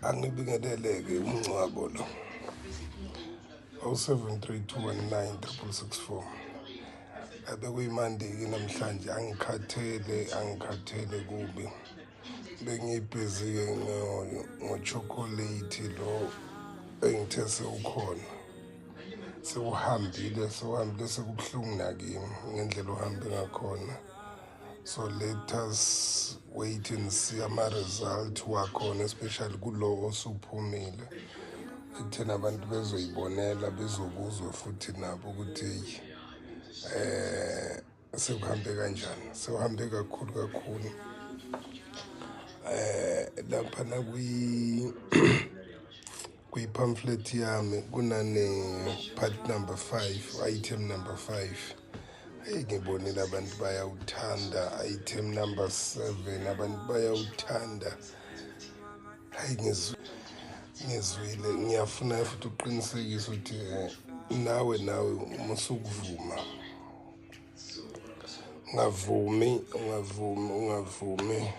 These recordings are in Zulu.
Angibingelele-ke umngcwabo lo. 0732196664. Bekuyimandi-ke namhlanje, angikhathele, angikhathele kubi. Bengibhizi-ke ngo-chocolate lo engithe sewukhona. Sewuhambile, sewuhambile, sekubuhlungu nakimi ngendlela ohambe ngakhona. So let us wait and see ama-result wakhona, especially kulo osuphumile, ekutheni abantu bezoyibonela, bezokuzwa futhi nabo ukuthi sekuhambe kanjani. Sekuhambe kakhulu kakhulu. Lapha na kwi-pamphlet yami kunane part number 5, item number 5. Hey, ngibonile abantu bayawuthanda. Item number 7, abantu bayawuthanda. Hayi, ngizwile, ngiyafuna futhi ukuqinisekisa ukuthi nawe musukuvuma, ungavumi, ungavumi, ungavumi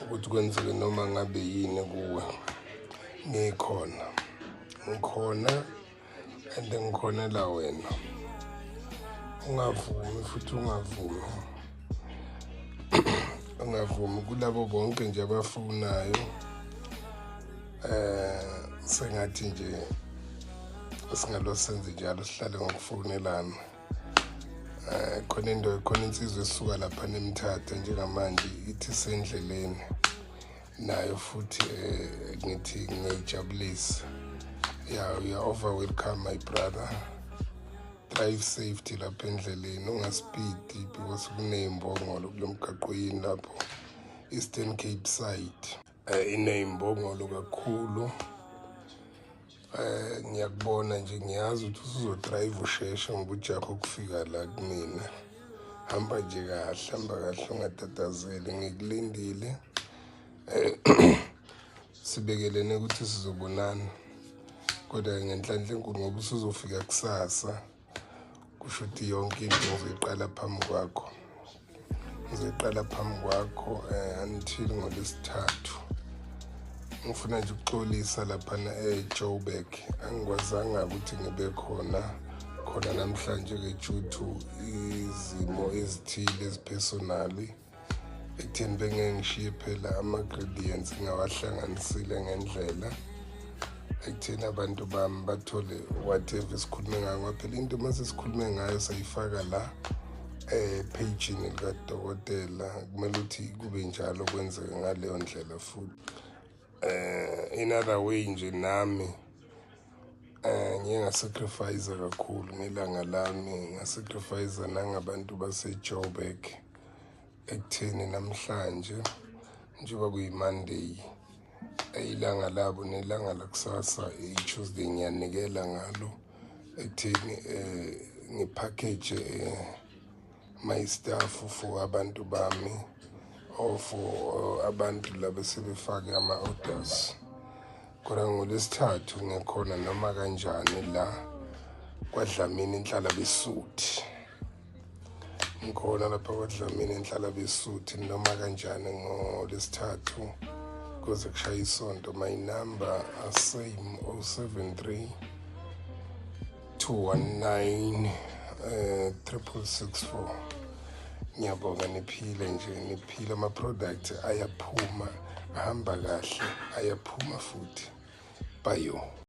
ukuthi kwenzeke noma ngabe yini kuwe. Ngikhona, ngikhona and ngikhonela wena. Ungavumi futhi ungavumi, ungavumi. Kulabo bonke nje abafunayo, sengathi nje singalo senze njalo, sihlale ngokufonelana. Khona into, khona insizwa esuka lapha neMthatha njengamanje, ithi sendleleni nayo futhi. Ngithi ngiyayijabulisa. Yeah, you are over welcome, my brother. Drive safety lapha endleleni, ungaspeedi because kuney'mbongolo kulo mgaqo yini lapho Eastern Cape side. Iney'mbongolo kakhulu. Ngiyakubona nje, ngiyazi ukuthi usuzodrive usheshe ngoba ujaha ukufika la kumina. Hamba nje kahle, hamba kahle, ungatatazeli, ngikulindile. Sibekelene ukuthi sizobonana, kodwa ngenhlanhla enkulu ngoba usuzofika kusasa, kusho ukuthi yonke into ngizoyiqala phambi kwakho, ngizoyiqala phambi kwakho until ngolwesithathu. Ngifuna nje ukuxolisa laphana eJoburg, angikwazanga ukuthi ngibe khona khona namhlanje-ke due to izimo ezithile ezipersonally, ekutheni bengeke ngishiye phela ama-ingredients ngawahlanganisile ngendlela ekutheni abantu bami bathole whatever esikhulume ngayo, ngoba phela into uma sesikhulume ngayo sayifaka la page-ini likadokotela, kumele ukuthi kube njalo, kwenzeke ngaleyo ndlela futhi. In other way nje nami ngiye ngasacrifice kakhulu ngelanga lami, ngasacrifice nangabantu base-Joburg ekutheni namhlanje njengoba kuyi-Monday, ilanga labo nelanga lakusasa i-Tuesday ngiyanikela ngalo ekutheni ngipackage my stuff for abantu bami or for abantu laba sebefake ama-orders. Kodwa ngolwesithathu ngikhona noma kanjani la kwaDlamini inhlala besuthi. Ngikhona lapha kwaDlamini inhlala besuthi noma kanjani ngolwesithathu kuze kushaya isonto. My number are same, 073 219 6664. Ngiyabonga, niphile nje, niphile. Ama-product ayaphuma, ahamba kahle, ayaphuma futhi. Bayo.